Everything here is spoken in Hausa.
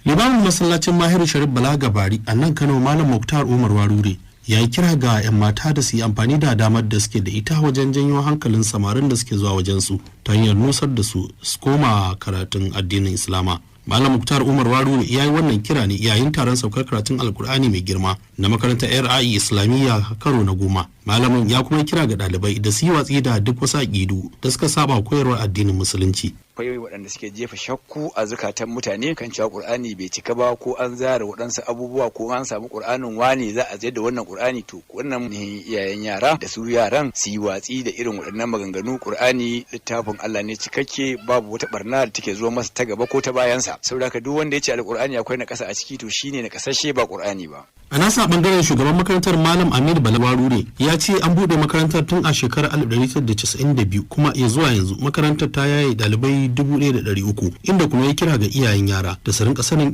Limamin masallacin Mahiru Sharif Bala Gabari a nan Kano, Malam Muktar Umar Warure, ya yi kira ga 'yan mata da su yi amfani da damar da suke da ita wajen janyo hankalin samarin da suke zuwa wajensu ta hanyar nusar da su su koma karatun addinin Islama. Malam Muktar Umar Warure ya yi wannan kira ne yayin taron saukar karatun Alkur'ani mai girma na makarantar RAI Islamiyya karo na 10. Malamin ya kuma kira ga ɗalibai da su yi watsi da duk wasu aƙidu da suka saba koyarwar addinin Musulunci. Akwai waɗanda suke jefa shakku a zukatan mutane kan cewa Qur'ani bai cika ba, ko an zara waɗansu abubuwa, ko an samu Qur'anin wani za a da wannan Qur'ani. To, wannan ne iyayen yara da su yaran su yi watsi da irin waɗannan maganganu. Qur'ani littafin Allah ne cikakke, babu wata barna da take zuwa masa ta gaba ko ta bayansa. Saboda haka, duk wanda ya ce Alqur'ani akwai na ƙasa a ciki, to shine na ƙasashe, ba Qur'ani ba. A nasa bangaren, shugaban makarantar, Malam Amir Balabaru, ya ce an buɗe makarantar tun a shekarar 1992, kuma ya zuwa yanzu makarantar ta yaye ɗalibai 1300, inda kuma ya kira ga iyayen yara da su rinka sanin